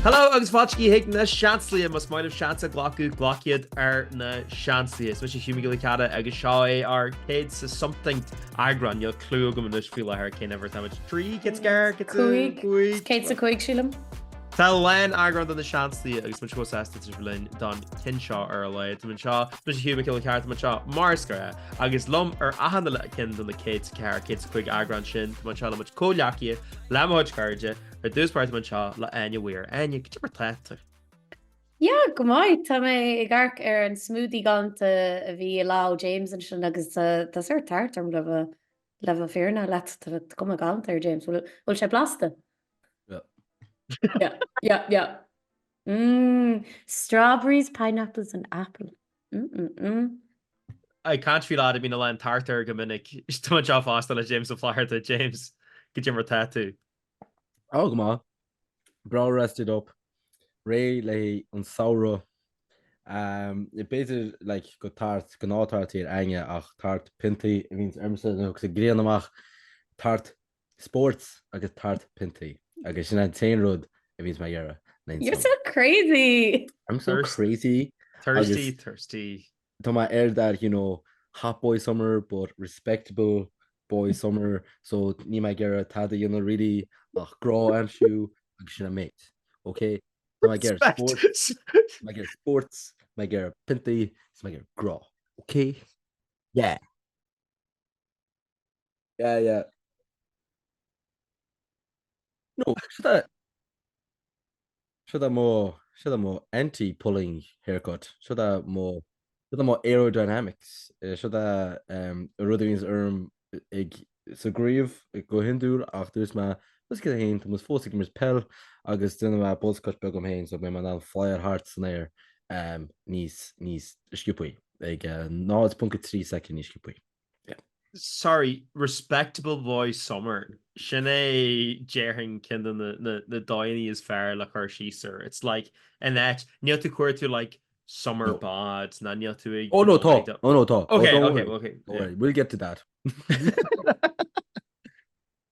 Hello agus fáilte chuig na Seansálaithe más maith libh seans a ghlacadh, glac iad ar na Seansálaithe. Is mise Hugh Mac Giolla Chearra agus seo é ár 100 's a something eagrán. Níl clue agam anois faoi láthair cén uimhir táimid. 3, 104, 105. 105 sílim. Tá a lán eagrán de na Seansálaithe agus muid chomh sásta tá sibh linn don cinn seo ar a laghad. Tá anseo, is mise Hugh Mac Giolla Chearra, tá anseo mar is gnách agus liom ar achan uile ceann de na 104, 105 eagrán sin, tá anseo le mo chuid comhghleacaithe, le mo chuid cairde, ar dtús báire tá anseo le Áine Weir. Áine, cad é mar tá tú? Yeah, go maith. Tá mé ag amharc ar an smoothie galánta a bhí i lámh James ansin agus tá sórt tart orm le bheith le bheith fírinneach leat. Tá cuma galánta ar James. Bhfuil sé blasta? Yeah. Yeah, yeah, yeah. Mmm, strawberries, pineapples and apple. Mm, mm, mm. Ag caint faoi lad a bhíonn a lán tart air go minic. Tá anseo fosta le James Ó Flatharta. James, cad é mar tá tú? Ó, go maith. Breá rested up. Réidh le an samhradh. Um, b'fhéidir like, go tart, gnáth tart ar Áine ach tart piontaí a bhíonns ormsa nuair a thiocfas an ghrian amach. Tart sports agus tart piontaí. Agus sin an t-aon rud a bhíonns mé ag iarraidh. You're so crazy! I'm so crazy. Thirsty, thirsty. Tá mé ar that, you know, hot boy summer but respectable boy summer so níl mé ag iarraidh tada a dhéanamh really ach grá a aimsiú agus sin an méid. Ok? Tá mé ag iarraidh sports, tá mé ag iarraidh sports, tá mé ag iarraidh piontaí, tá mé ag iarraidh grá. Ok? Yeah. Yeah, yeah. No, seo é, seo é mo, seo é mo anti-pulling haircut. Seo é mo, seo é mo aerodynamics. Seo é an rud a bhíonns orm ag sa gcraobh go hiondúil ach dúirt mé bhfuil a fhios agat féin, tá muid fós ag imirt peil agus déanfaidh mé buzz cut beag dom féin so beidh mé in ann flyer thart san aer níos, níos sciobthaí, ag 0.3 soicind níos sciobthaí. Yeah. Sorry, respectable boy summer. Sin é déarfainn ceann de na, na, na dóigheanna is fearr le cur síos air. It's like, in áit, níl tú cuartú like summer No. bod ná níl tú ag, Oh you no, know, tá. ag do- Oh no, tá. Oh, Okay, don't okay, worry. okay. Don't yeah. worry. We'll get to that.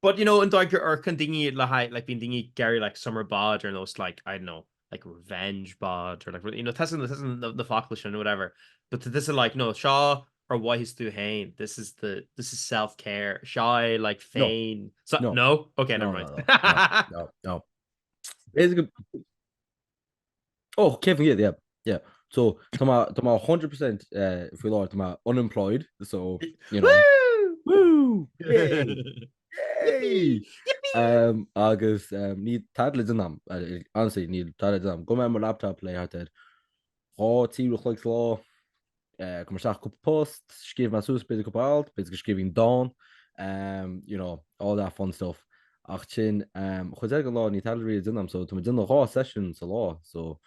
But you know, an dóigh gur amharcann daoine le haghaidh, like bíonn daoine ag iarraidh like summer bod ar nós like, I don't know, like revenge bod or like, you know, tá a fhios agat na, na focla sin or whatever. But this is like, no, seo ar mhaitheas tú féin. This is the, this is self-care. Seo é like No. féin. So, No. no? Okay, No, never no, mind. no, no, no. Basically, oh, Kevin yeah, yeah, yeah. So, tá mé, tá mé 100% eh, faoi láthair, tá mé unemployed, so, you know. Woo! Woo! Yay! Yay! Um, agus um, níl tada le déanamh a'm, eh, honestly, níl tada le déanamh a'm. Gabhaim ar mo laptop le thart ar 2 3 uair a chloig sa lá, eh, cuir mé isteach cúpla post, scríobh mé suas b'fhéidir cúpla alt, b'fhéidir go scríobhfainn dán, um, you know, all that fun stuff. Ach sin, um, chuid eile den lá níl tada really le déanamh a'm, so tá mé ag déanamh 2 session sa lá, so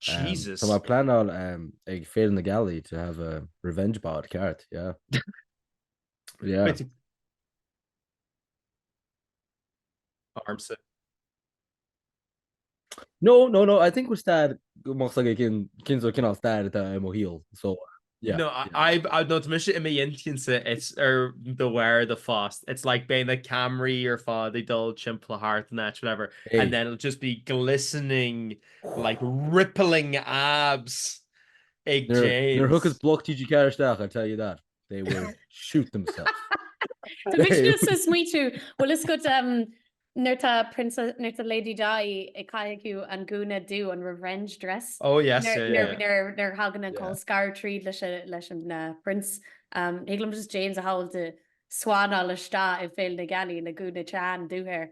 um, Jesus. tá mé ag pleanáil um, ag Féile na Gealaí to have a revenge bod ceart, yeah. Yeah. Wait, Armsa. No, no, no, I think we're stair go mbeadh a fhios agaibh cén cén cineál stair atá i mo shaol, so yeah. No, I, I, no, tá mise i m'intinnse, it's ar de bharr do phost. It's like beidh na ceamaraí ar fad ag dul timpeall thart an áit, whatever, Hey. and then it'll just be glistening, like rippling abs ag Nuair James. nuair a thiocfas lucht TG4 isteach, I'll tell you that, they will shoot themselves. Tá mise just ag smaoitiú, bhfuil fhios agat um, nuair tá Princess, nuair tá Lady Di ag caitheamh an gúna dubh, an revenge dress. Oh yes, Nuair, yeah, nuair, yeah. nuair, nuair thagann an Yeah. col scair tríd leis, a, leis an uh, Prince. Um, thig liom just James a shamhlú ag swanáil isteach i Féile na Gealaí le gúna teann dubh air.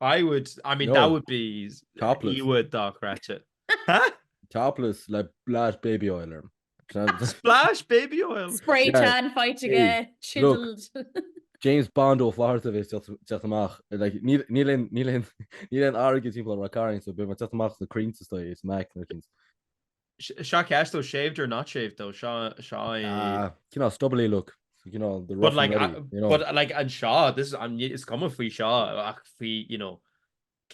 I would, I mean, that No. would be Topless. íomhá dochreidte. Huh? Topless le splash baby oil orm. Splash baby oil! Spray Yeah. tan faighte Hey, aige, chiseled. James Bond Ó Flatharta a bheas teacht amach. Like, níl níl aon níl aon níl aon fharraige timpeall ar Ráth Cairn, so beidh mé teacht amach sna crainnte is dóigh, is Mac nó cinn. Seo ceist though, shaved or not shaved though, seo seo é. Ah, cineál stubbly look. So, cineál the But rough and like, ready, you know. but like anseo, this is, I'm, is cuma faoi seo ach faoi, you know,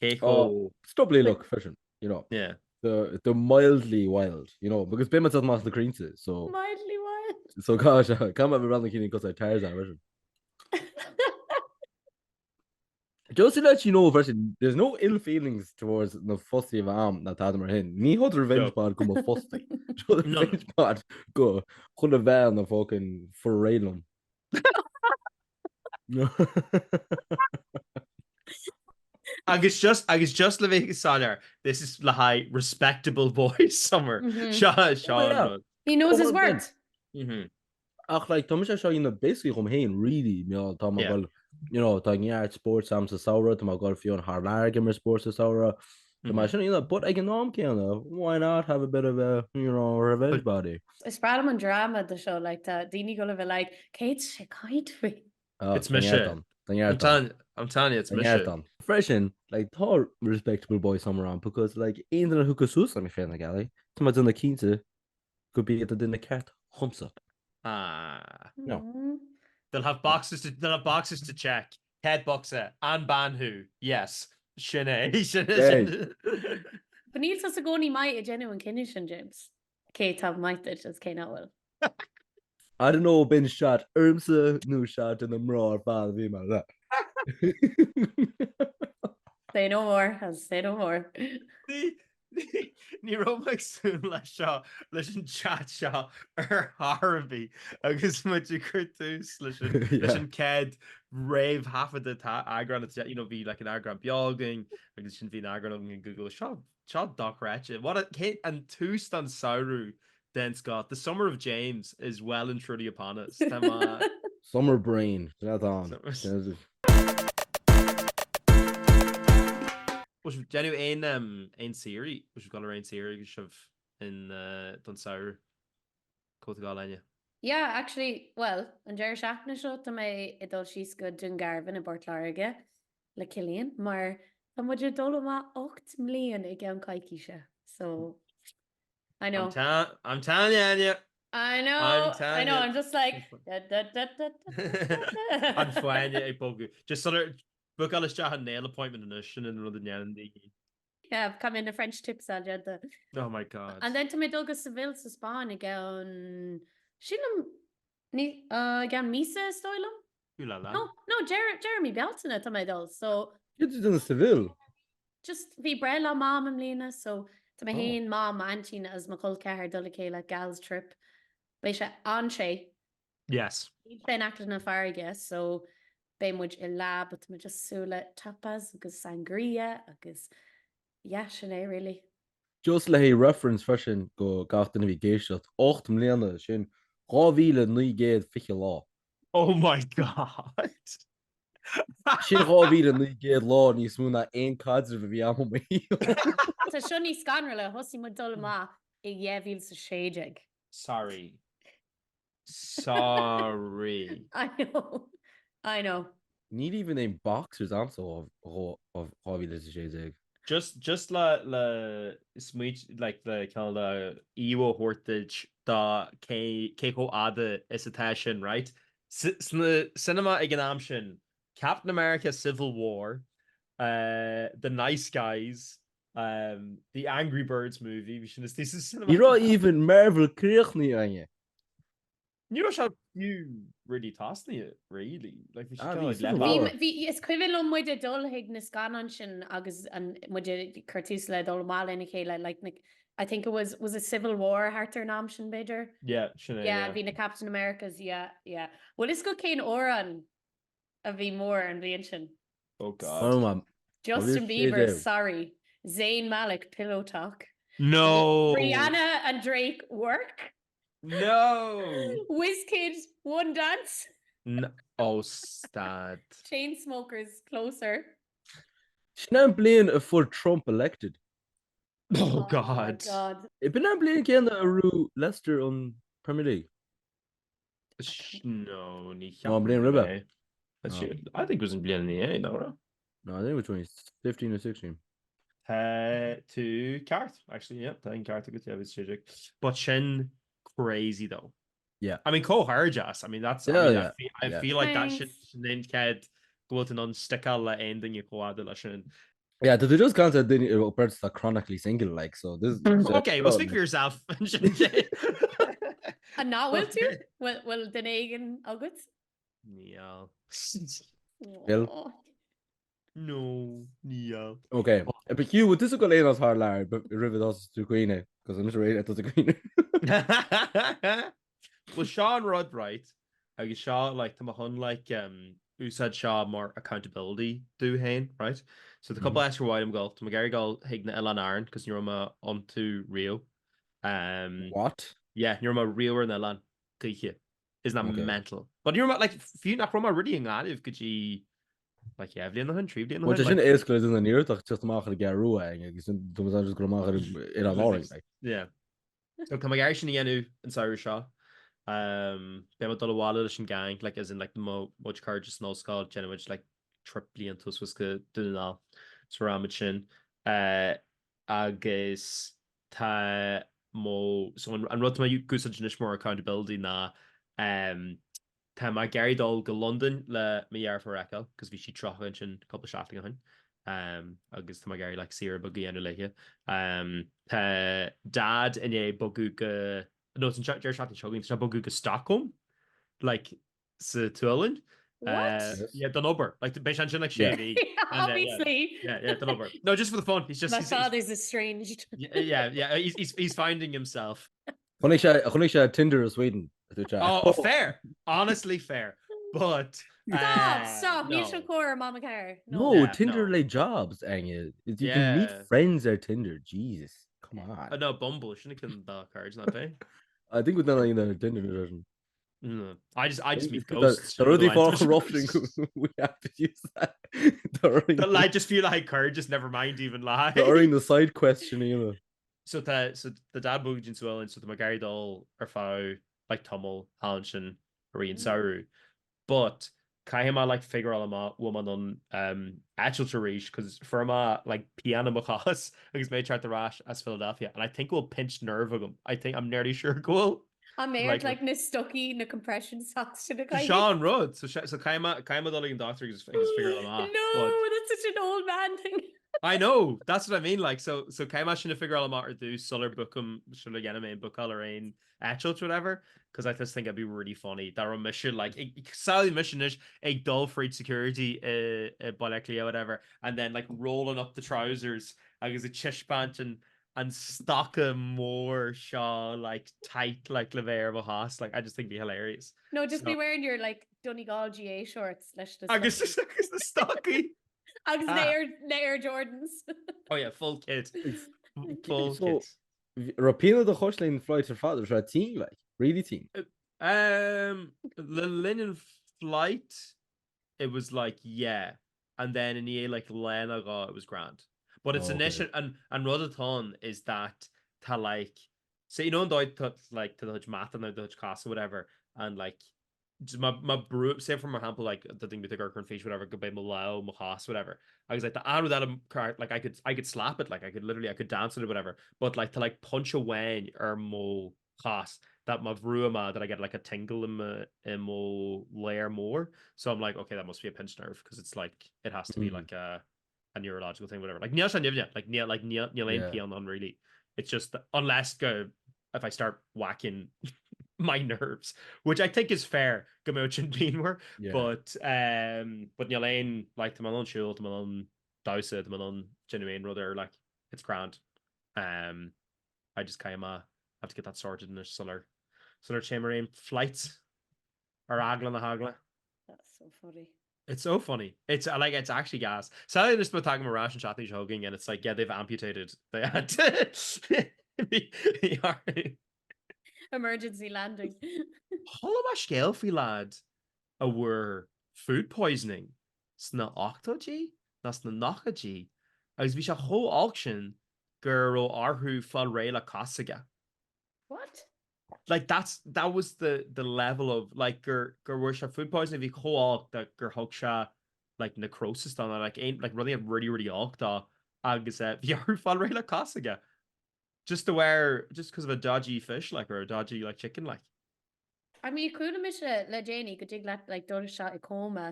cé Oh, chomh, stubbly look freisin, you know. yeah. The, the mildly wild, you know, because beidh mé teacht amach sna crainnte, so, Mildly wild. so cá cá mbeidh rud na cinn cosúil le Tarzan freisin. Just to let you know freisin, there's no ill feelings towards na fostaí a bheith a'm ná tada mar sin. Ní thug revenge pod go mo fostaí. Just No. revenge pod go chuile bhean a fucking fuair réidh liom. Agus just agus just le bheith soiléir, this is le haghaidh respectable boy summer. Seo seo Oh, an yeah. rud. He knows his Oh, well, worth. Mhm. Ach like tá mise seo dhéanamh basically dhom féin really you know, tá mé Yeah. ag goil you know, tá neart spóirt a'm sa samhradh, tá mé ag goil fiú thar lear ag imirt spóirt sa samhradh. Tá mé Mhm. sin you know, but ag an am céanna, why not have a bit of a you know, revenge body? Is breá liom an drama de seo, like tá daoine ag goil a bheith like, cé tá sé ag caint faoi? Oh, It's tá mise. neart ann, Tá I'm neart ann. telling I'm telling you, it's Tá neart mise. ann. Freisin, like, tá respectable boy summer ann because like aon duine a thiocfas suas liom fé na gealaí, tá mé ag déanamh cinnte Gurb iad an duine ceart dhomsa. Ah. No. Mm. They'll have boxes to they'll have boxes to check. Céad bocsa, an bean thú? Yes. Sin é. Sin é. Yay. Sin. But níl tusa i gcónaí maith ag déanamh an cinneadh sin, James. Cé atá maith duit agus cé nach bhfuil. I don't know b'in shot ormsa nó shot do na mná ar fad a bhí mé le. Say no more, I'll say no more. Ní ní raibh mé ag súil leis seo leis an chat seo ar chor ar bith agus muid ag cur tús leis an leis an chéad réamhthaifeadta tá eagrán atá you know bhí like an eagrán beo againn agus sin bhí an eagrán againn in Google seo seo dochreidte. What a cé an tús don samhradh den scoth. The summer of James is well and truly upon us. Tá mé Summer brain, sin atá ann. Summer- Bhfuil sibh déanamh aon um, aon saoirí? Bhfuil sibh ag dul ar aon saoire agus sibh in uh, don samhradh? Cá bhfuil tú ag dul Áine? Yeah, actually, well, an deireadh seachtaine seo tá mé ag dul síos go Dún Garbhán i bPort Láirge le Cillian mar tá muid ag dul amach 8 mbliain i gceann coicíse. So, I know. I'm, tell I'm telling you, Áine. I know. I'm telling I know. you. I'm just like da, da, da, da, da, da. An fáinne ag bogadh. Just sort bookáil isteach an nail appointment anois sin an rud a ndéanann daoine. Yeah, come in the French tips al déanta. Oh my god. And then tá mé dul go Seville sa Spáinn i gceann sílim ní uh, i gceann míosa is dóigh liom. Ooh la la. No, no, deireadh deireadh mí Bealtaine tá mé dul. So Cad tú déanamh Seville? Just bhí breithlá Mam i mbliana so tá mé Oh. féin, Mam, m'aintín agus mo chol ceathar ag dul le chéile, gals trip. Beidh sé an-te. Yes. Níl sé in aice na farraige so beidh muid i leaba but tá muid just súil le tapas agus sangria agus yeah sin é really. Just le haghaidh reference freisin go gach duine a bhí ag éisteacht, 8 mbliana, sin 2,920 lá. Oh my God. Sin 2,900 lá níos mó ná aon caidreamh a bhí agam i mo shaol. Tá seo níos scanrúla, thosaigh muid dul amach i 2016. Sorry. Sorry. I know. I know. Níl even aon boxers a'msa ó 2016. Just, just le, le smaoit, like, le cineál de íomhá a thabhairt duit do cé, cé chomh fhada is atá sin, right? Sna cinema ag an am sin, Captain America Civil War, The Nice Guys, The Angry Birds Movie, bhí sin istigh sa cinema. Ní raibh even Marvel críochnaithe againne. Ní raibh sé fiú really tosnaithe, really. Like, bhí sé Ah, kind bhí of like Civil left War. out. Bhí, is cuimhin liom muid ag dul chuig na scannáin sin agus an, muid ag cur tús le dul amach lena chéile, like, na, I think it was, was it Civil War thart ar an am sin, b'fhéidir? Yeah, sin é, Yeah, yeah. bhí na Captain Americas, yeah, yeah. Bhfuil fhios agat cén amhrán a bhí mór an bhliain sin? Oh God. Oh my. Justin Bhí Bieber, sé Sorry, Zayn Malik, Pillow Talk. No! Rihanna and Drake, Work. No! Wizkid, One Dance. No. Oh, stad. Chainsmokers, Closer. Sin an bliain a fuair Trump elected. Oh my God. God. B'in an bliain céanna a raibh Leicester an Premier League. No, ní No, an bliain roimhe. That's No. it. I think it was an bliain ina dhiaidh, nach raibh? No, I think it was 2015 or 16. Tá tú ceart, actually, yeah, tá an ceart agat, yeah, bhí sé déag. But sin crazy though. Yeah. I mean, comhghairdeas. I mean, that's, I Yeah, mean, I yeah, feel, I yeah. feel like that Thanks. sin sin an chéad go bhfuil tú in ann stickáil le aon duine chomh fhada leis sin. Yeah, tá tú just caint ar duine ar beirt atá chronically single, like, so this Okay, well, speak for yourself. An nach bhfuil tú? Bhfuil bhfuil duine éigin agat? Níl. Bill. Aw. No, níl. Ok, but Hugh, bhfuil tusa ag goil aon áit thar lear roimh a dtosós tú ag caoineadh, cos I'm sure é ag caoineadh. Well seo an rud right agus seo like tá mé chun like um, úsáid seo mar accountability domh féin right? So tá cúpla áit ar mhaith liom dul tá mé ag iarraidh dul chuig na Oileáin Árann cos ní raibh mé iontu riamh. Um, What? Yeah, ní raibh mé riamh ar an oileán choíche. Isn't that Okay. mental? But ní raibh mé like fiú nach raibh mé really i nGaillimh go dtí like 2 bhliain ó shin, 3 bhliain ó Well, shin. tá sin Like, éasca le duine ní ach teacht amach ar an gCeathrú Rua agus tá mé just go amach ar Oileáin Árann. Like. Yeah. So tá mé ag iarraidh sin a dhéanamh an samhradh seo. Um, beidh mé ag dul abhaile leis an gang, like as in like mo chuid cairde san ollscoil, déanfaidh muid like trip bliantúil suas go Dún na nGall. So rachaimid sin. Uh, agus tá mo so an, an rud tá mé ag úsáid anois mar accountability ná um, Tá mé ag iarraidh dul go Londain le mo dheirfiúr a fheiceáil, cos bhí sí 30 ansin cúpla seachtain ó shin, agus tá mé ag iarraidh like saoire beag a dhéanamh léithe. Tá Dad i ndiaidh bogadh go, no it's an deireadh seachtaine seo chugainn, tá sé ag bogadh go Stockholm, like sa tSualainn. What? Yeah, don obair. Like beidh sé ansin like sé mhí. Obviously. Yeah, yeah, don obair. No, just for the fun. He's just My he's, he's, father's estranged. yeah, yeah, he's, he's, he's finding himself. Chonaic sé, chonaic sé Tinder i Sweden. a dúirt sé. Oh, fair. Honestly fair. But Stop, uh, stop, níl no. seo cóir Mama Car. No, Yeah, Tinder no. le jobs, Áine. You can meet Yeah. friends ar Tinder. Jesus, come on. Oh, no, Bumble, sin ceann dá cairde nach é? I think with that ar Tinder version. Mm. I just I just meet ghosts. Tá rudaí fá corruption we have to use that. The like just feel like cairde just never mind even lie. Tá orainn the side question a dhéanamh. So tá so tá Dad ag bogadh go dtí an tSualainn so tá mé ag iarraidh dul ar feadh like tamall thall ansin i rith an samhradh. But caithfidh mé like figureáil amach bhfuil mé in ann um, eitilt arís cos fuair mé like pian i mo chos agus mé ag teacht ar ais as Philadelphia and I think go bhfuil pinched nerve agam. I think I'm nearly sure go bhfuil. An mbeidh Like- like na stocaí na compression socks sin a So seo an rud so se- so caithfidh mé caithfidh mé dul ag an doctor agus agus figureáil amach. No, But that's such an old man thing. I know, that's what I mean, like, so, so caithfidh mé sin a figureáil amach ar dtús sular bookaim, sular dhéanaim aon bookáil ar aon eitilt or whatever, cos I just think it'd be really funny dá raibh mise, like, samhlaigh mise anois ag dul fríd security i, i Baile Átha Cliath whatever, and then, like, rolling up the trousers agus ag taispeáint an, an stoca mór seo, like, tight, like, le bheith ar mo chos, like, I just think it'd be hilarious. No, just be So- wearing your, like, Donegal GAA shorts leis na Agus, stocaí. agus na stocaí! Agus Ah. na Air, na Air Jordans. Oh yeah, full kit. Full So- kit. Raibh pian i do chois le linn an flight ar fad, raibh sé tinn, like, really tinn. Um, le linn an flight, it was like, yeah. And then i ndiaidh like lá nó dhó, it was grand. But it's Oh, okay. anois, an, an rud atá ann is that tá like, so you know an dóigh tá like tá do chuid mata nó do chuid cosa whatever, and like má brú say for mar shampla like do daoine ag amharc ar an fís whatever go mbeidh mo lámh mo chos whatever agus like tá an rud eile ceart like I could I could slap it like I could literally I could dance it or whatever but like tá like pointe amháin ar mo chos that má bhrúim é that I get like a tingle in mo i mo ladhar mór so I'm like okay that must be a pinched nerve because it's like it has to be like a a neurological thing whatever like níl sé nimhneach like níl like níl níl aon pian ann really it's just that, unless go if I start whacking my nerves which I think is fair go mbeadh sin pianmhar yeah. but um but níl aon like tá mé in ann siúl tá mé in ann damhsa tá mé in ann déanamh aon rud ar like it's grand um I just kind of have to get that sorted anois sular sular téim ar aon flights ar eagla na heagla. That's so funny. It's so funny. It's uh, like it's actually gas. Samhlaigh anois má tagaim ar ais an tseachtain seo chugainn and it's like yeah they've amputated. They had to Emergency landing. Chuala mé scéal faoi lad a bhfuair food poisoning sna 80idí nó sna 90idí agus bhí sé chomh olc sin go raibh orthu fáil réidh le cos s'aige. What? Like that's that was the the level of like gur gur bhfuair sé food poisoning bhí chomh olc that gur thug sé like necrosis dó nó like aon like rudaí really really olc dó agus eh bhí orthu fáil réidh le cos s'aige. Just to wear just because of a dodgy fish like or a dodgy like chicken like. I mean chuala mise le déanaí go dtig leat like dul isteach i coma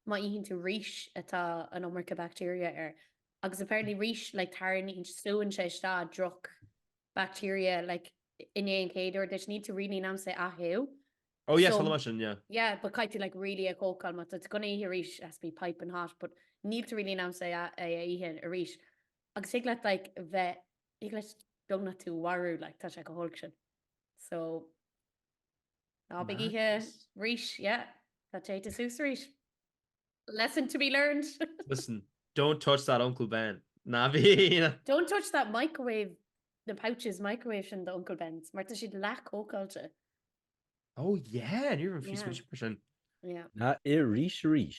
má itheann tú rís atá an iomarca bacteria air agus apparently rís like tarraingíonn súann sé isteach droch bacteria like i ndiaidh an chéad uair duit níl tú really in ann é a athshú. Oh yeah, So- chuala mé sin, yeah. Yeah, but caithfidh tú like really é a chócáil má tá tú gonna ithe rís it has to be piping hot, but Níl tú really in ann é a ithe arís. Agus thig leat like bheith, thig leat beagnach tú a mharú like tá sé chomh holc sin. So ná bí ag ithe rís, yeah, tá téite suas arís. Lesson to be learned. Listen, don't touch that Uncle Ben. Ná bí. Don't touch that microwave, na pouches microwave sin de Uncle Ben's, mar tá siad leath-cócáilte. Oh yeah, ní raibh fiú smaointe mar sin. Yeah. Ná ith rís arís.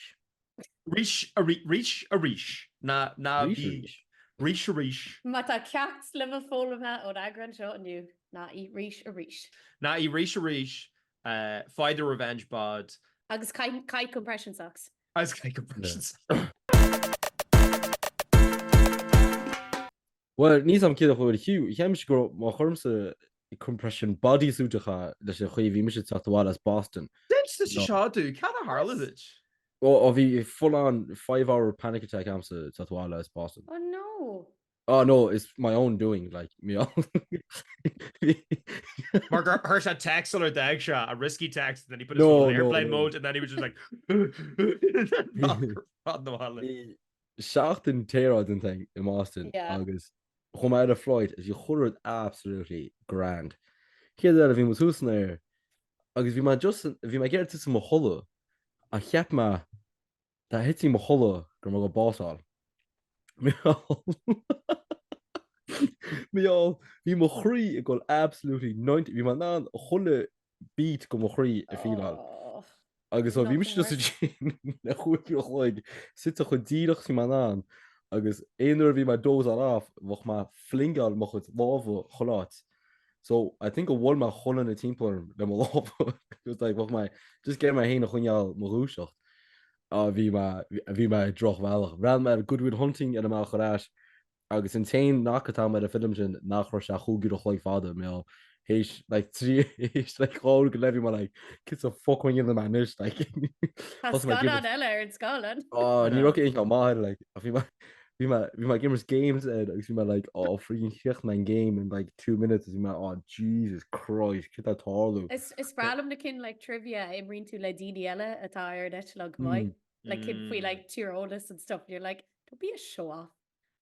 Rís arís arís. Ná ná Rís bí arís. rís arís. Má tá ceacht le bheith foghlamtha ón eagrán seo inniu, ná ith rís arís. Ná ith rís arís, faigh do revenge bod. Agus caith caith compression socks. Agus caith compression socks. Bhuel, níl 's a'm céard a chuir Hugh, cheap mise go raibh, má chuirimse compression bodysuit a chaith leis an chaoi a bhí mise ag teacht abhaile as Boston. D'inis duit seo domh, cad a tharla duit? Ó, ó bhí full on five hour panic attack a'msa ag teacht abhaile as Boston. Oh no! Oh no, it's my own doing, like, me Mar gur chuir sé text sular d'fhág sé, a risky text, and then he put his phone in airplane mode, and then he was just like Rod na bhaile. Bhí seachtain tearáil den thing i mBoston agus chuaigh mé ar an flight agus bhí chuile rud absolutely grand. Chéad rud eile bhí muid thuas san aer agus bhí mé just bhí mé ag iarraidh titim i mo chodladh ach cheap mé dá thitfinn i mo chodladh go raibh mé ag gabháil bás a fháil. Mar bhí mo chroí ag dul absolutely 90 bhí mé in ann chuile beat go mo chroí a fíleáil. Agus so bhí mise just ansin le chúig uair a chloig suite chomh díreach is bhí mé in ann agus aon uair a bhí mé ag dozeáil off bheadh mé ag flingeáil mo chuid lámha chuile áit. So I think go bhuail mé chuile dhuine timpeall orm le mo lámha because like bheadh mé just ag iarraidh mé féin a choinneáil mo dhúiseacht. Ah bhí mé bhí mé ar drochbhealach. Bhreathnaigh mé ar Good Will Hunting ar an mbealach ar ais Agus an t-aon knock atá agam ar an film sin nach raibh sé chúig uair a chloig fada, mé théis like trí théis like dhá uair go leith bhí mé like cad sa fuck a dhéanfaidh mé anois like Tá scannán eile ar an scáileán. Oh ní raibh aon cheann maith air like ach bhí mé bhí mé bhí mé ag imirt games air agus bhí mé like oh freaking chríochnaigh mé an game in like two minutes agus bhí mé oh Jesus Christ cad tá ag tarlú. Is is breá liom na cinn like trivia a imríonn tú le daoine eile atá ar an eitleán go maith. Like cinn faoi like tíreolas and stuff and you're like don't be a show off.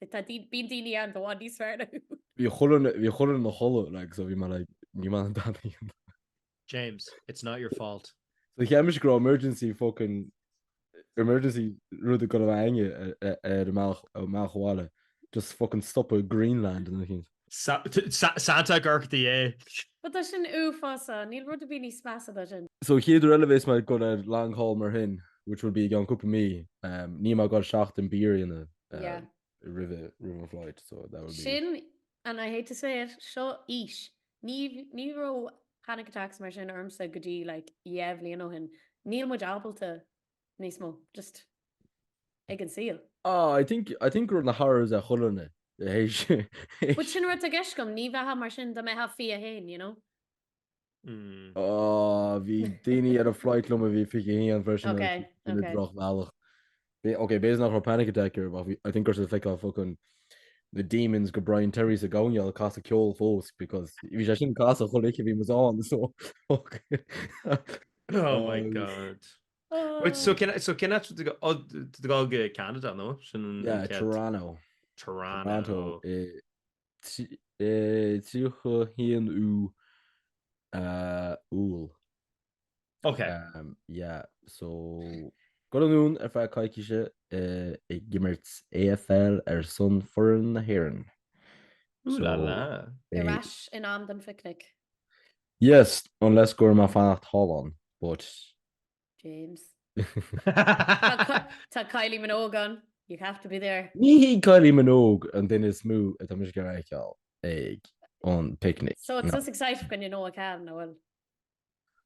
Tá bíonn daoine ann i bhfad níos fearr ná thú. Bhí chuile bhí chuile ina chodladh like so bhí mé like ní maith an dada a dhéanamh. James, it's not your fault. So cheap mise go raibh emergency fucking emergency rud ag dul a bheith againne ar an mbealach ar an mbealach abhaile just fucking stopadh Greenland nó rud éicint. Santa ag amharc do dhiaidh. But tá sin uafásach, níl rud ar bith níos measa ná sin. So chéad uair eile a bheas mé ag dul ar long haul mar shin, which will be i gceann cúpla mí, níl mé ag dul seachtain beer a dhéanamh Yeah. roimhe roimh an flight, so that will be. Sin, and I hate to say it, seo aois. Ní ní raibh panic attacks mar sin ormsa go dtí like dheich bhliain ó shin. Níl muid ábalta níos mó, just ag an saol. Ah, I think, I think go raibh na horrors ar chuile dhuine théis. But sin rud atá i gceist agam, ní bheifeá mar sin dá mbeifeá 21, you know? Ah, bhí daoine ar an flight liom a bhí 21 freisin Ok, agus ok. drochbhealach. Ok, b'fhéidir nach raibh panic attack orthu, ach bhí, I think go raibh siad ag feiceáil fucking na demons go Bryant Terry sa gcoirnéal ag casadh ceol fós because bhí sé sin ag casadh chuile oíche a bhí muid ann, so fuck. Oh my god. Wait, so cén so cén áit tú ag dul go Canada nó? Sin an Yeah, chéad- Toronto. Toronto. Toronto i 31 ú Iúil. Ok. Yeah, so dul anonn ar feadh coicíse ag imirt AFL ar son foireann na hÉireann. Ooh la la. Ar ais in am don phicnic. Yes, unless go raibh mé fanacht thall ann, but. James. Tá Kylie Minogue ann. You have to be there. Ní hí Kylie Minogue an duine is mó atá mise ag iarraidh a fheiceáil ag an picnic. So it's just excited when you know I can, nó bhfuil?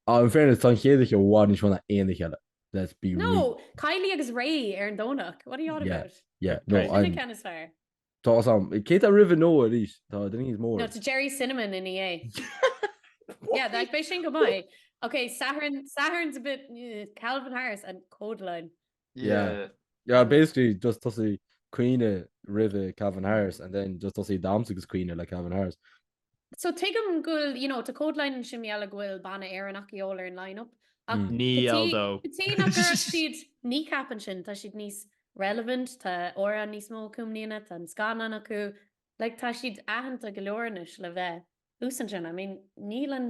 Ah, in fairness, tá an chéad oíche i bhfad níos mó ná aon oíche eile. Let's be real. No, Kylie agus Raye ar an Domhnach. What are you on Yeah, about? yeah, no, Sin an I'm... ceann is fearr. Tá fhios a'm. Cé tá roimh Noah arís? Tá duine níos mór. No, tá Gerry Cinnamon ina dhiaidh. Yeah, like, beidh sin go maith. Okay, Satharn, Satharn's a bit, eh, Calvin Harris and Kodaline. Yeah. Yeah, basically just tosaigh caoineadh roimhe Calvin Harris and then just tosaigh damhsa agus caoineadh le Calvin Harris. So tuigim go bhfuil, you know, tá Kodaline ansin mar gheall go bhfuil banna Éireannach a dhíobháil ar an line-up. Ach Níl though. cad chuige nach gcuirfeadh siad Kneecap ansin, tá siad níos. relevant, tá amhráin níos mó acu i mbliana, tá an scannán acu, like tá siad aitheanta go leor anois le bheith thuas ansin. I mean níl an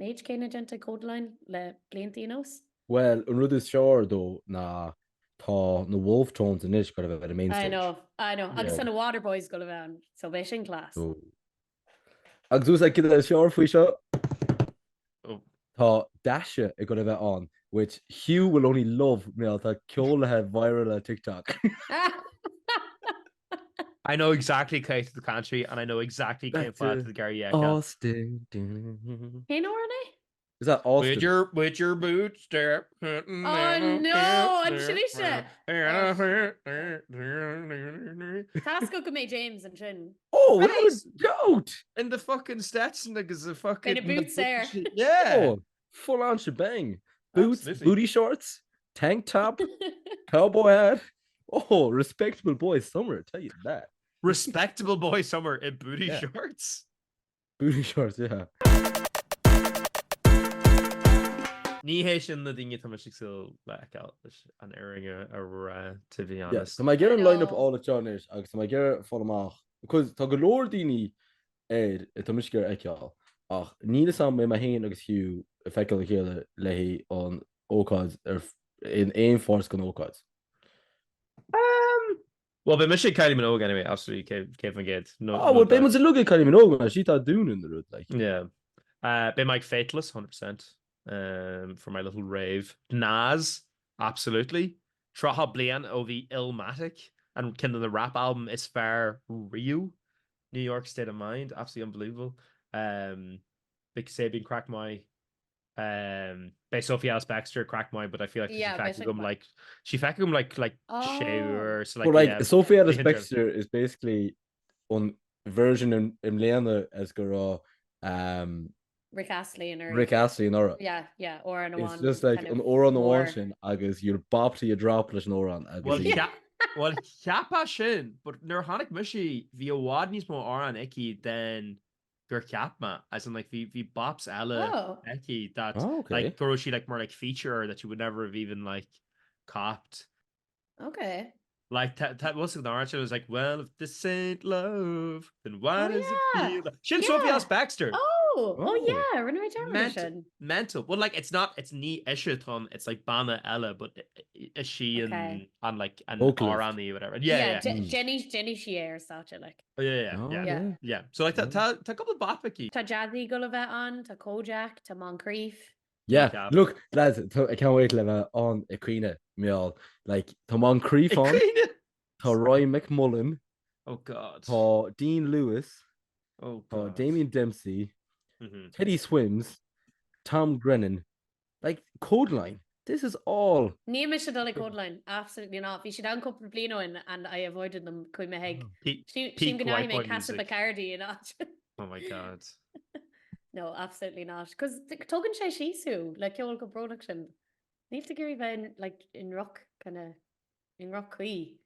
méid céanna déanta ag Kodaline le blianta anuas. Bhuel, an rud is fearr though ná tá na Wolfe Tones anois ag gabháil a bheith ar an main I stage. know, I know. Agus tá na Waterboys ag gabháil a bheith ann, so beidh sin class. So, Agus bhfuil a fhios agat cad is fearr faoi seo? Tá Dasha ag gabháil a bheith ann, which Hugh will only love mar tá ceol léi viral ar TikTok. I know exactly cé tá tú ag caint faoi and I know exactly cén fáth atá tú ag iarraidh a fheiceáil. Austin. Cén amhrán é? Is that Austin? With your, with your boots there. Oh no, an sin ise! Tá a fhios agat go mbeidh James ansin. Oh, without a doubt! In the fucking Stetson agus the fucking... Beidh na boots air. Yeah! Oh, full on shebang. Boots, Absolutely. booty shorts, tank top, cowboy hat. Oh, respectable boy summer, tell you that. Respectable boy summer in booty Yeah. shorts. Booty shorts, yeah. Ní hé sin na daoine atá mise ag súil le feiceáil leis an fhírinne a rá, to be Yeah, honest. tá mé ag iarraidh an I line-up know. a fháil anseo anois agus tá mé ag iarraidh fáil amach because tá go leor daoine air atá mise ag iarraidh a fheiceáil ach níl a fhios agam mbeidh mé féin agus Hugh ag feiceáil a chéile le haghaidh an ócáid ar in aon pháirt den ócáid. Um, Bhuel, beidh mise ag Kylie Minogue anyway, absolutely, 100%. No, Ah, well, beidh muid uilig ag Kylie Minogue, mar sí atá ag dúnadh an rud, like. Yeah. Uh, beidh mé ag Faithless, 100%, um, for my little rave. Nas, absolutely. 30 bliain ó bhí Illmatic, an ceann de na rap album is fearr riamh. New York State of Mind, absolutely unbelievable. Um, beidh Kasabian craic maith. Um, beidh Sophie Ellis-Bextor craic maith, but I feel like Yeah, tá beidh sí sé feicthe agam craic. like sí feicthe agam like like Oh. sé uair so like But like yeah, Sophie Ellis bhí an Bextor is basically an version in i mbliana as go raibh um, Rick Astley anuraidh. Rick Astley anuraidh. Yeah, yeah, amhrán It's amháin just like kind an of amhrán amháin mór. sin agus you'll bop till you drop leis an amhrán agus Well, í- yeah. Well, cheapfá sin, but nuair a chonaic mise í, bhí i bhfad níos mó amhrán aici than gur cheap mé, as in like bhí bhí bops eile Oh. aici that Oh, okay. like go raibh sí like mar like feature that you would never have even like copped. Okay. Like tá tá was an amhrán sin was like well if this ain't love then why Oh, does it yeah. feel like sin Sophie Yeah. Ellis-Bextor. Oh, oh Oh. yeah, rinne mé dearmad Mental. sin. Mental. Well like it's not it's ní ise atá ann it's like banna eile but is sí an Okay. an like an Vocalist. amhránaí whatever. Yeah, yeah. Yeah, Mm. Déanfaidh déanfaidh sí é ar stáitse like. Oh, yeah, yeah, Oh, yeah. Yeah. Yeah. So like tá Yeah. tá tá cúpla bop aici. Tá Jazzy ag gabháil a bheith ann, tá Kojaque, tá Moncrieff. Yeah, Yeah. look, lads, tá- I can't wait le bheith ann ag caoineadh, mar gheall. Like, tá Moncrieff Ag ann, caoineadh! tá Ryan McMullen, Oh God. tá Dean Lewis, Oh tá God. Damien Dempsey, Mhm. Teddy Swims, Tom Grennan, Like, Kodaline, this is all. Níl mise ag dul ag Kodaline, absolutely not. Bhí siad ann cúpla bliain ó shin and I avoided them chuaigh mé chuig. Peak Sílim go white ndeachaigh mé boy Casa music. Bacardi in áit. Oh my God. No, absolutely not. Cos tógann sé síos thú le ceol chomh brónach sin. Níl tú ag iarraidh bheith in, like, i ndroch kind of, i ndroch-chaoi.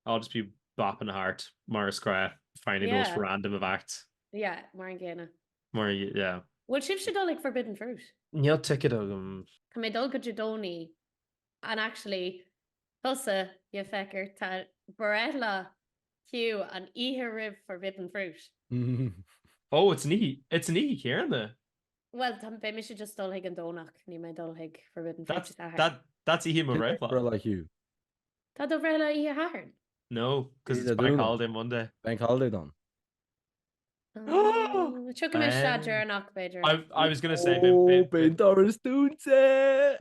I'll just be bopping thart mar is gnách, finding the most Yeah. random of acts. Yeah, mar an gcéanna. Mar, yeah. Bhfuil sibhse ag dul ag Forbidden Fruit? Níl ticket agam. Tá mé ag dul go Dé Domhnaigh and actually tusa, you fecker, tá breithlá Hugh an oíche roimh Forbidden Fruit. Oh, it's an oíche, it's an oíche chéanna. Bhuel, tá, beidh mise just dul chuig an Domhnach, níl mé ag dul chuig Forbidden Fruit That's, Dé Sathairn. that, that's oíche mo bhreithlá. Breithlá Hugh. Tá do bhreithlá oíche Shathairn. No, cos Oíche it's Bank Domhnaigh. Holiday Monday. Bank Holiday don. Tiocfaidh mé isteach deireanach, b'fhéidir. I was gonna say Ó, beidh an doras dúnta!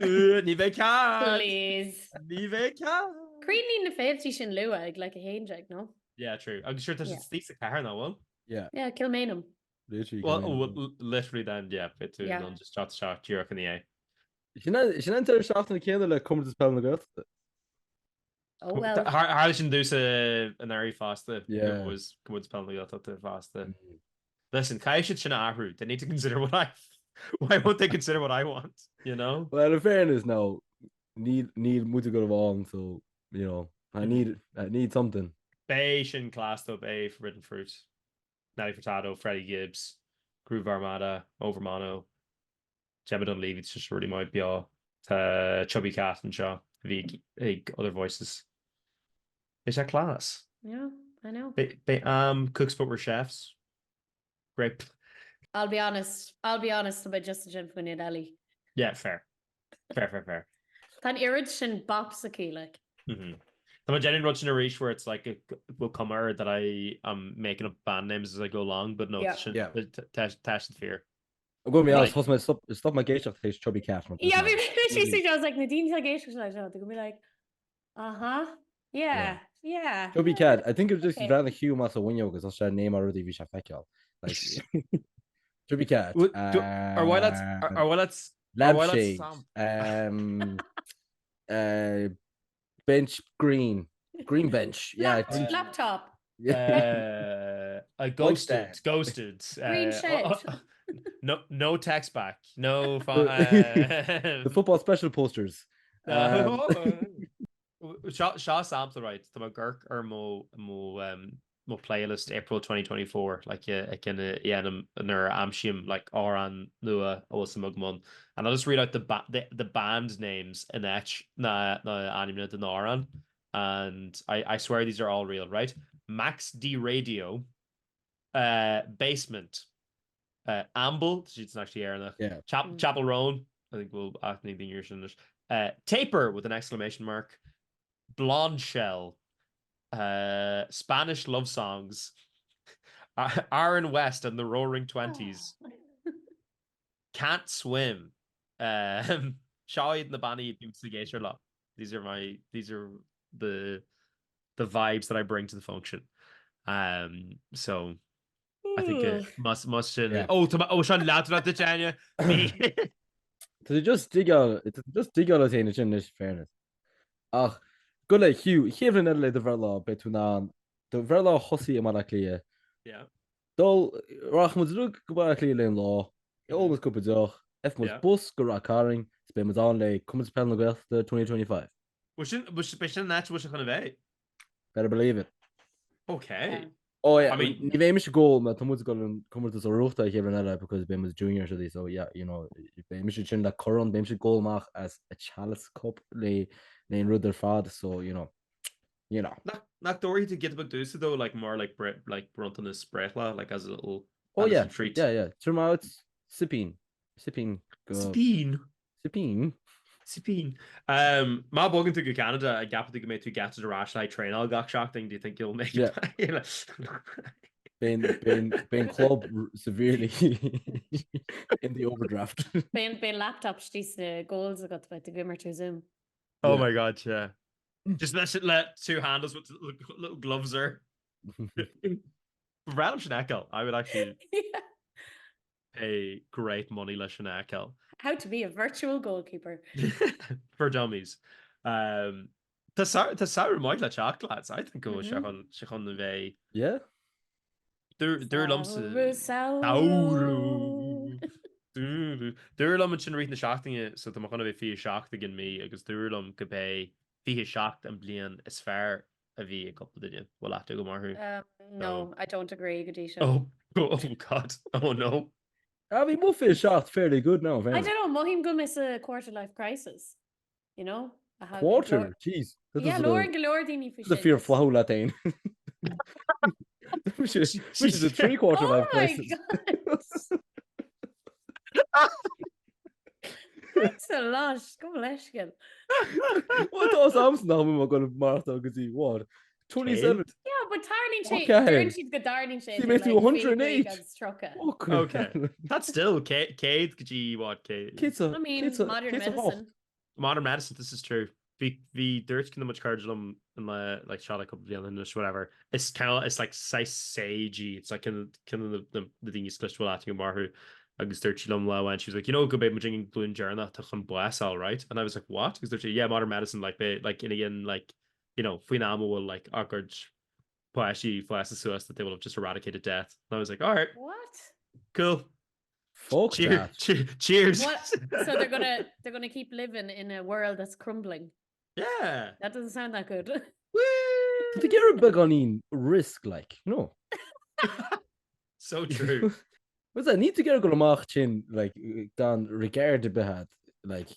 Ní bheidh cead! Please. Ní bheidh cead! Críochnaíonn na féiltí sin luath ag like 11, no? Yeah, true. Agus sure tá siad Yeah. istigh sa chathair nach bhfuil? Yeah. Yeah, Kilmainham. Literally. Well, Kilmainham. well, literally then, yeah, beidh tú Yeah. in ann just teacht isteach díreach ina dhiaidh. Sin an sin an deireadh seachtaine céanna le Comórtas Peile na Gaeltachta. Oh well. Tharla sin domhsa anuraidh fosta. Yeah. Was Comórtas Peile na Gaeltachta fosta. Listen, caithfidh siad sin a athrú. They need to consider what I why won't they consider what I want, you know? Well, in fairness now, níl níl muid ag gabháil a bheith ann, so, you know, I need I need something. Beidh sin class though, beidh Forbidden Fruit, Nelly Furtado, Freddie Gibbs, Groove Armada, Overmono, Gemma Dunleavy, tá sé really maith beo. Tá Chubby Cat anseo, a bhí ag Other Voices. Beidh sé class. Yeah, I know. Beidh am cooks but we're chefs. Great. I'll be honest, I'll be honest, tá mé just ansin faoin Nelly. Yeah, fair. Fair, fair, fair. Tá an oiread sin bops aici, like. Mm-hmm. Tá mé ag déanamh an rud sin arís where it's like bhfuil cuma air that I am making up band names as I go along, but no, Yeah. tá siad fíor. Go mé as mé stop mé ag éisteacht théis Chubby Cat. Yeah, bhí mé I was like na daoine ag éisteacht leis seo, they're gonna be like, uh-huh, yeah, yeah. Chubby Cat, I think it was just bhreathnaigh Hugh amach as an bhfuinneog agus sé name ar rudaí bhí sé feiceáil. Like, Chubby Cat. Ar mhaith leat, ar mhaith leat, ar mhaith leat Lampshade. Um, uh, Bench green. Green bench. Yeah. Green... Laptop. Yeah. Uh, I ghosted. Ghosted. Green uh, shed. Oh, oh, no, no text back. No. Uh, the football special posters. Um, Seo sampla right Tá mé ag amharc ar mo mo um, mo playlist April 2024 like ag ina dhéanam nuair a aimsím like amhrán nua a bhfuil suim agam ann and I'll just read out the ba the, the band names in áit na na ainmneacha den amhrán and I, I swear these are all real right Max D Radio uh, Basement uh, Amble siad san actually Éireannach yeah. Chap mm. Chappell Roan I think we'll ask ní daoine sin uh, Taper with an exclamation mark Blondshell, Spanish Love Songs, Aaron West and the Roaring Twenties, Can't Swim. Seo iad na bannaí a bhímse ag éisteacht leo. These are my, these are the, the vibes that I bring to the function. Um, so, I think uh, más, más sin, Yeah. oh, tá mé- oh, seo leatrom duit, Áine. Tá sé just digáil, tá sé just digáil as éinne sin anois, fairness. Ach, go le Hugh, chéad bhliain eile le do bhreithlá, beidh tú in ann do bhreithlá a thosaí i mBaile Átha Cliath. Yeah. Dul, rachaidh muid uilig go Baile Átha Cliath le an lá, ólfaidh muid cúpla deoch, gheobhaidh muid Yeah. bus go Ráth Cairn, is beidh muid ann le Comórtas Peile na Gaeltachta 2025. Bhuel sin, b'é sin an áit a bhfuil sé chun a bheith. Better believe it. Okay. Oh yeah, I mean- ní bheidh mise ag gabháil mar tá muid ag dul an comórtas urrúchta an chéad bhliain eile because beidh muid junior so so yeah, you know, beidh mise sin le corn, beidh mise ag gabháil amach as a chalice cup le le an rud ar fad so you know, you know. Nach nach dtabharfaidh tú giota beag domhsa though like mar like bre like bronntanas breithlá like as a little Oh yeah, treat. yeah, yeah. Tabharfaidh mé dhuit cipín. Cipín go. Cipín. Cipín. Cipín. Um, má bhogann tú go Ceanada, an gceapann tú go mbeidh tú gaite ar ais le traenáil gach seachtain, do you think you'll make it back? Beidh an club severely in the overdraft. Beidh an laptop istigh sna goals agat beidh tú ag imirt ar Zoom. Oh my god, yeah. Just let it let two handles with little gloves ar. Ba bhreá liom sin a fheiceáil. I would actually pay great money leis sin a fheiceáil. How to be a virtual goalkeeper. For dummies. Um, tá samhradh maith le teacht lads. I think go bhfuil sé chun sé chun a bheith. Yeah. Dúradh liomsa. Samhradh. Dúradh liom ansin i rith na seachtaine so tá mé chun a bheith 27 i gcionn mí agus dúradh liom go b'é 27 an bliain is fearr a bhí ag cúpla duine. Bhfuil aithne agam orthu. No, I don't agree go dtí seo. Oh, oh God, oh no. Ah, bhí mo 27 fairly good now, I don't know, mothaím go bhfuil mé sa quarter life crisis, you know? Quarter? Jeez. Yeah, labhrann go leor daoine faoi sin. Tá fíor flaithiúil leat féin. Which is a three quarter life crisis. Oh my God. Thanks a lot, gabh mo leithscéal. Well, tá agamsa nach bhfuil mé ag maireachtáil go dtí what? 27? Yeah, but tarlaíonn sé, deireann siad go dtarlaíonn sé Bhí mé tú 108. agus 30. Okay. That's still 100 go dtí what? 100 I mean, modern medicine. Modern medicine, this is true. Bhí bhí dúirt ceann de mo chuid cairde liom in le like seo le cúpla bliain anois whatever. Is kind is like saghas sagey, it's like kind kind of na na daoine is cliste a bhfuil aithne agam orthu agus dúirt sí liom lá amháin she was like you know go mbeidh muid ag an glúin deireanach atá chun bás fháil right? And I was like what? Agus dúirt sí yeah modern medicine like beidh like in again like you know faoin am a bhfuil like ár gcuid páistí fásta suas that they will have just eradicated death. And I was like alright. What? Cool. Fuck that. Cheers. What? So they're gonna they're gonna keep living in a world that's crumbling. Yeah. That doesn't sound that good. Tá tú ag iarraidh beagáinín risk like, no. So true. What's that? Níl tú ag iarraidh dul amach tinn like gan regard ar bith agat like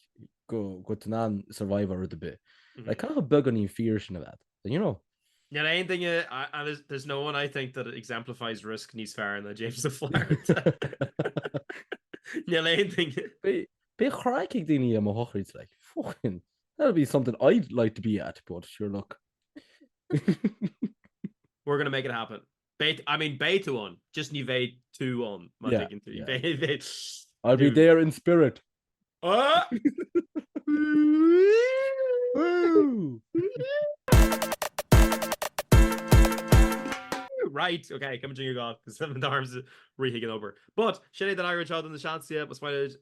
go go tú in ann survive ar rud ar bith. Like caithfidh beagáinín fear sin a bheith, you know? Níl aon duine, and there's no one I think that exemplifies risk níos fearr ná James Ó Flatharta. Níl aon duine. Beidh craic ag daoine ar mo shochraid, like, fucking, that'll be something I'd like to be at, but sure look. We're gonna make it happen. Beidh, I mean, beidh tú ann, just ní bheidh tú ann, má thuigeann tú. Yeah. Beidh, I'll be there in spirit. Ah! Right, ok, come to God, because seven arms rith ag an obair. But, sin é don eagrán seo de na Seansálaithe, más maith libh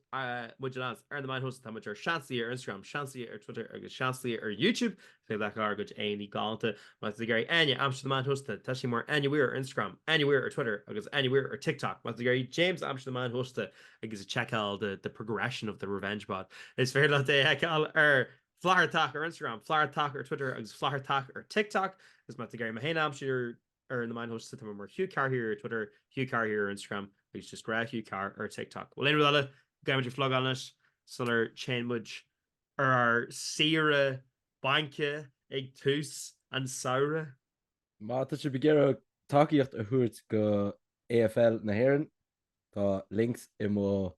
muid a leanstan ar na meáin shóisialta, tá muid ar Seansálaithe ar Instagram, Seansálaithe ar Twitter agus Seansálaithe ar YouTube. Is féidir leat ár gcuid aghaidheanna galánta má tá tú ag iarraidh Áine a aimsiú ar na meáin shóisialta, tá sí mar Áine Weir ar Instagram, Áine Weir ar Twitter agus Áine Weir ar TikTok. Má tá tú ag iarraidh James a aimsiú ar na meáin shóisialta agus a tseiceáil the the progression of the revenge bod, is féidir leat é a fheiceáil ar Flathartach ar Instagram, Flathartach ar Twitter agus Flathartach ar TikTok. Agus má tá tú ag iarraidh mé féin a aimsiú ar ar na meáin shóisialta, tá mé mar Hugh Carr here ar Twitter, Hugh Carr here ar Instagram agus just gnáth Hugh Carr ar TikTok. Bhfuil aon rud eile go gcaithfidh muid a phlugáil anois sular téann muid ar ár saoire baince ag tús an samhraidh? Má tá sibh ag iarraidh tacaíocht a thabhairt go AFL na hÉireann, tá links i mo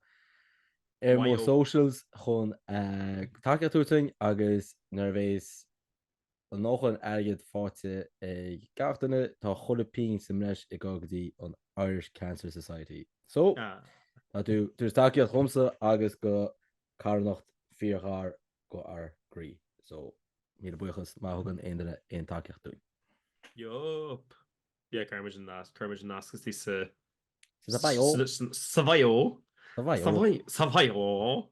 ar mo socials chun tacaíocht a thabhairt dúinn agus nuair a bhéas a ndóthain airgid faighte ag gach duine, tá chuile phingin sa mbreis ag dul go dtí an Irish Cancer Society. So, tá tú ag tabhairt tacaíocht dhomsa agus go carthanacht fíorghar go ár gcroí. So, míle buíochas má thugann aon duine aon tacaíocht dúinn. Yup. Yeah, cuirfidh muid an nasc, cuirfidh muid an nasc istigh sa Sa bio. Sa bio. Sa bio. Sa bio.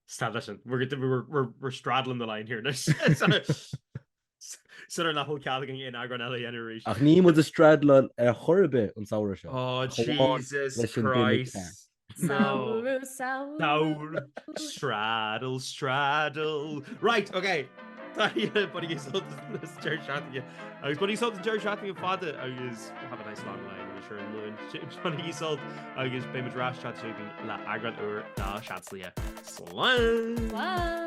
Stad leis sin. We're, we're, we're, we're straddling the line here anois. Sular nach bhfuil cead againn aon eagrán eile a dhéanamh arís. Ach níl muid ag straddláil ar chor ar bith an samhradh seo. Oh, Jesus Christ. No. Samhradh, samhradh. Straddle, straddle. Right, okay. Bainigí sult as an deireadh seachtaine. Agus bainigí sult an deireadh seachtaine fada agus have a nice long line anois ar an Luan. Bainigí sult agus beidh muid ar ais le eagrán úr de Seansálaithe. Slán! Slán!